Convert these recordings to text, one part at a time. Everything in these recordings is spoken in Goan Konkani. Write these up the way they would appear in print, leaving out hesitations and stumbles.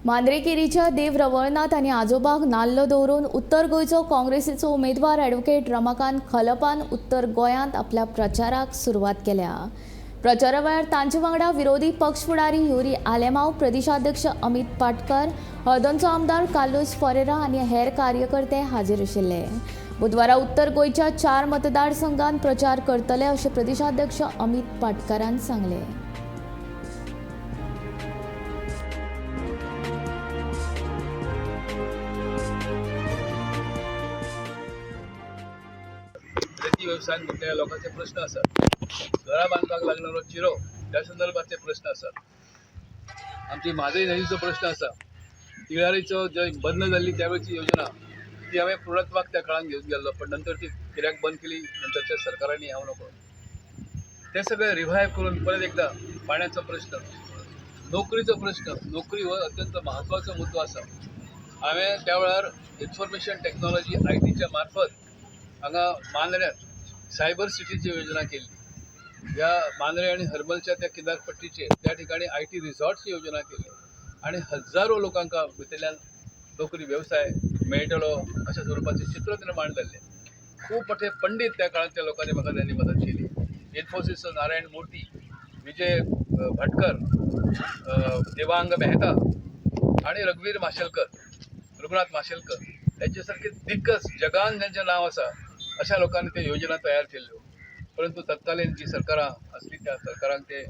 मांद्रेकेरीच्या देव रवळनाथ आनी आजोबाक नाल्ल दवरून उत्तर गोंयचो काँग्रेसीचो उमेदवार ॲडव्होकेट रमाकांत खलपान उत्तर गोंयांत आपल्या प्रचाराक सुरवात केल्या. प्रचारा वेळार तांचे वांगडा विरोधी पक्ष फुडारी युरी आलेमाव, प्रदेशाध्यक्ष अमित पाटकर, हळदणचो आमदार कार्लोस फरेरा आनी हेर कार्यकर्ते हाजीर आशिल्ले. बुधवारा उत्तर गोंयच्या 4 मतदारसंघात प्रचार करतले अशें प्रदेशाध्यक्ष अमित पाटकरान सांगलें. रेती वेवसायान गुंतलेल्या लोकांचे प्रश्न आसात, घरां बांदपाक लागणारो चिरो त्या संदर्भातले प्रश्न आसात, आमची म्हादय न्हंयचो प्रश्न आसा, तिळारीचो जे बंद जाल्ली त्यावेळची योजना ती हांवें पूर्णत्वाक त्या काळान घेवन गेल्लो, पण नंतर ती कित्याक बंद केली नंतरच्या सरकारांनी हांव नको, ते सगळे रिव्हायव करून परत एकदा पाण्याचो प्रश्न, नोकरीचो प्रश्न, नोकरी हो अत्यंत म्हत्वाचो मुद्दो आसा. हांवें त्या वेळार इन्फॉर्मेशन टेक्नॉलॉजी आयटीच्या मार्फत हांगा मांद्र्यांत सायबर सिटीची योजना केली. ह्या मांद्रे आणि हरमलच्या त्या किनारपट्टीचेर त्या ठिकाणी IT रिझॉर्टची योजना केली आणि हजारो लोकांका भितरल्यान नोकरी व्यवसाय मेळटलो अशा स्वरुपाचें चित्र निर्माण जाल्लें. खूब मोठे पंडीत त्या काळांतल्या लोकांनी म्हाका त्यांनी मदत केली. इन्फोसिसचो नारायण मूर्ती, विजय भाटकर, देवांग मेहता आणि रघुवीर माशेलकर, रघुनाथ माशेलकर यांच्यासारखे दिग्गज जगान ज्यांचें नांव आसा अशा लोकांनी ते योजना तयार केल्ल्यो. परंतु तत्कालीन जी सरकारां आसली त्या सरकारांक ते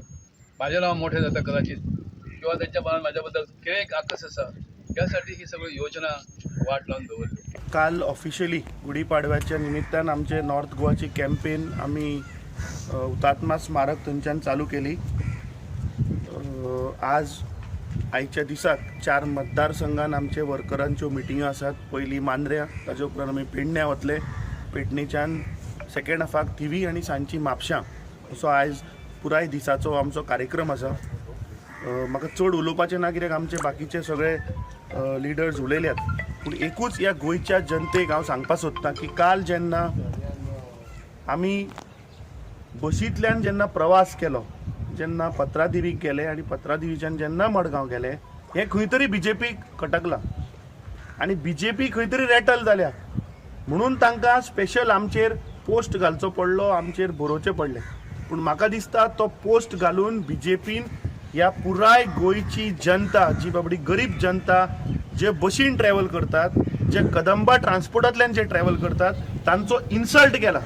म्हाजें नांव मोठें जाता कदाचित किंवा त्यांच्या मनात म्हाज्या बद्दल कितें एक आकस आसा त्यासाठी ही सगळी योजना वाट लावन दवरली. काल ऑफिशियली गुढीपाडव्याच्या निमित्तान आमचे नॉर्थ गोवाची कॅम्पेन आमी हुतात्मा स्मारक थंयच्यान चालू केली. आज आयच्या दिसाक 4 मतदारसंघान आमचे वर्करांच्यो मिटिंग्यो आसात. पयली मांद्र्यां, ताजे उपरांत आमी पेडण्यां वतले, पेडणेच्यान सेकेंड हाफाक थिवी आनी सांजची म्हापशां, असो आयज पुराय दिसाचो आमचो कार्यक्रम आसा. म्हाका चड उलोवपाचें ना कित्याक आमचे बाकीचे सगळे लिडर्स उलयल्यात, पूण एकूच ह्या गोंयच्या जनतेक हांव सांगपाक सोदतां की काल जेन्ना आमी बशींतल्यान जेन्ना प्रवास केलो, जेन्ना पत्रादेवीक गेले आनी पत्रादेवीच्यान जेन्ना मडगांव गेले, हें खंय तरी बी जे पीक खटकलां आनी बी जे पी खंय तरी रेटल जाल्या, म्हणून तांकां स्पेशल आमचेर पोस्ट घालचो पडलो, आमचेर बरोवचें पडलें. पूण म्हाका दिसता तो पोस्ट घालून बी जे पीन ह्या पुराय गोंयची जनता, जी बाबडी गरीब जनता जे बशीन ट्रॅवल करतात, जे कदंबा ट्रान्सपोर्टांतल्यान जे ट्रॅवल करतात, तांचो इन्सल्ट केला.